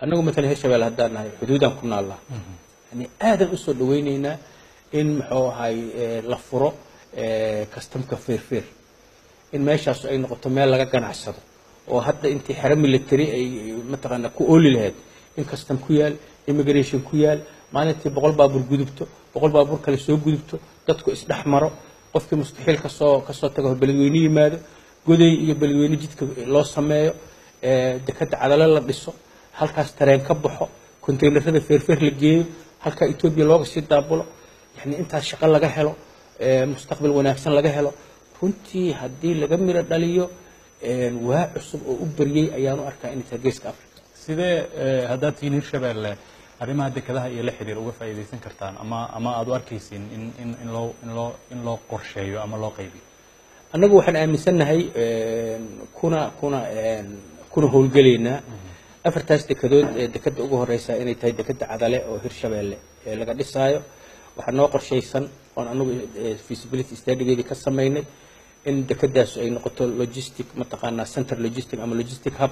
Annagu matalan Hirshabelle haddaan nahay, xuduudaan ku naallaa, yani aadaan usoo dhaweyneynaa in muxuu ahay la furo kastamka Feerfeer, in meeshaas ay noqoto meel laga ganacsado, oo hadda intii xero military ay mataqaanaa ku ooli lahayd, in custom ku yaal, immigration ku yaal, maalintii 100 baabuur gudubto, 100 baabuur kale soo gudubto, dadku isdhex maro, qofkii mustaxiil kasoo tago Beledweyne yimaado, Goday iyo Beledweyne jidka loo sameeyo, dekadda Cadale la dhiso, halkaas tareen ka baxo, containerada Feerfeer la geeyo, halkaa Etoobiya looga sii daabulo, yani intaas shaqo laga helo, mustaqbal wanaagsan laga helo. Runtii haddii laga miro dhaliyo, waa cusub oo u baryey ayaanu arkaa inay tahay Geeska Africa. Sidee haddaad tihiin Hirshabelle arrimaha dekadaha iyo la xiriir uga faa'iidaysan kartaan, ama aada u arkaysiin in loo qorsheeyo ama loo qaybiyo? Annagu waxaan aaminsannahay kuna howlgelaynaa afartaas dekadood ee dekadda ugu horeysa inay tahay dekadda Cadale oo Hirshabeelle ee laga dhisaayo. Waxaa noo qorshaysan oon anagu feasibility studygeedii ka samaynay in dekadaas ay noqoto logistic, mataqaanaa, center logistic ama logistic hub,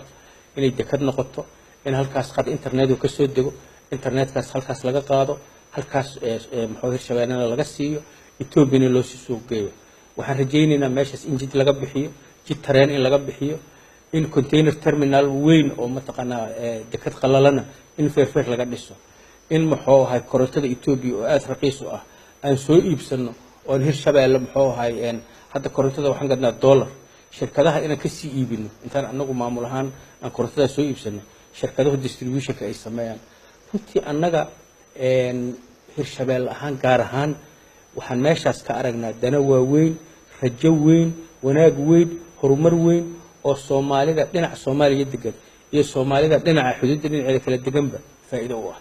inay dekad noqoto, in halkaas qad internetu ka soo dego, internetkaas halkaas laga qaado, halkaas muxuu Hirshabeellena laga siiyo, Etoobiyana loo sii suuq geeyo. Waxaan rajaynaynaa meeshaas in jid laga bixiyo, jid tareen in laga bixiyo, in container terminal weyn oo mataqaanaa dekad qalalana in Feerfeer laga dhiso, in muxuu ahay korontada Etoobiya oo aada raqiis u ah aan soo iibsano, oon Hirshabeelle muxuu ahay hadda korontada waxaan gadnaa dollar, shirkadaha inaan kasii iibino, intaan anagu maamul ahaan aan korontadaa soo iibsano, shirkadahu distributionka ay sameeyaan. Runtii annaga Hirshabeelle ahaan gaar ahaan waxaan meeshaas ka aragnaa dana waaweyn, rajo weyn, wanaag weyn, horumar weyn oo Soomaalida dhinaca Soomaaliya degan iyo Soomaalida dhinaca xuduudda dhinaceeda kala deganba faa'iido u ah.